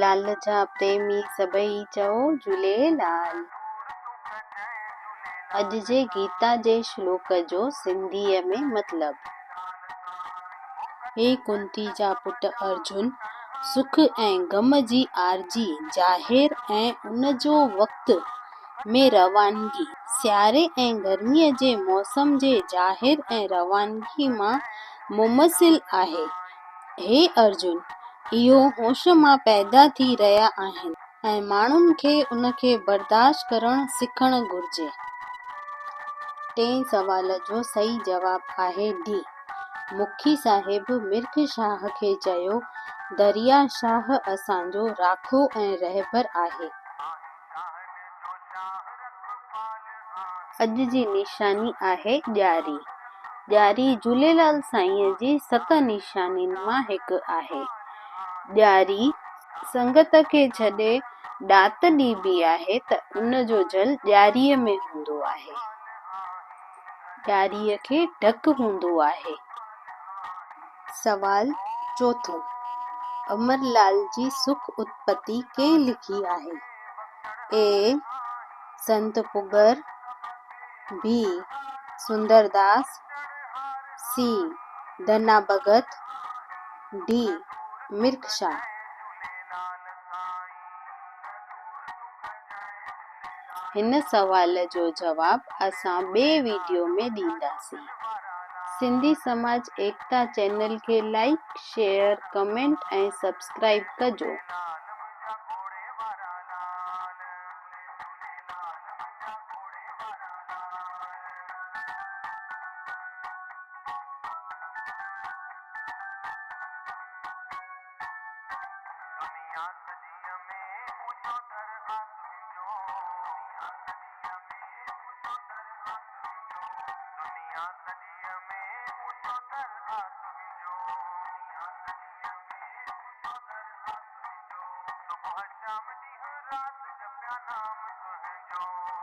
لال جا پريمي سڀئي چئو جهوليلال. اڄ جي گيتا جي شلوڪ جو سنڌيء ۾ مطلب. هي ڪنتي جا پٽ ارجن! سک ۽ غم جي عارضي ظاهر ۽ ان جو وقت ۾ روانگي، سياري ۽ گرميء جي موسم جي ظاهر ۽ روانگي مان ممثل آهي. هي ارجن! اهو هوش مان پيدا ٿي رهيا آهن ۽ ماڻهن کي ان کي برداشت ڪرڻ سکڻ گهرجي. ٽئين سوال جو صحيح جواب آهي ڊي. مکي صاحب مرک شاهه کي چيو، دريا شاهه اسان جو راکو ۽ رهبر آهي. اڄ جي نشاني آهي ڄاري. ڄاري جهوليلال سائينء جي ست نشانين مان هڪ آهي. ڄاري سنگت کي جڏهن ڏات ڏبي آهي ته ان جو جل ڄاريء ۾ هوندو آهي. ڄاريء کي ڍڪ هوندو آهي. سوال چوٿون، امر لال جي سک اتپتي ڪنهن لکي آهي؟ A. Sant Pagar, B. Sundar Das, C. Dhanna Bhagat, D. Mirkh Shah. هن سوال جو جواب اسان ٻئي ويڊيو ۾ ڏينداسين. سنڌي سماج ايڪتا چينل کي لائيڪ، شيئر، ڪمينٽ ۽ سبسڪرائيب ڪجو. دنيا سڄيء ۾ اوچو در آ تنهنجو. دنيا سڄيء ۾ اوچو در آ تنهنجو. صبح شام ڏينهن رات جپيان نام تنهنجو.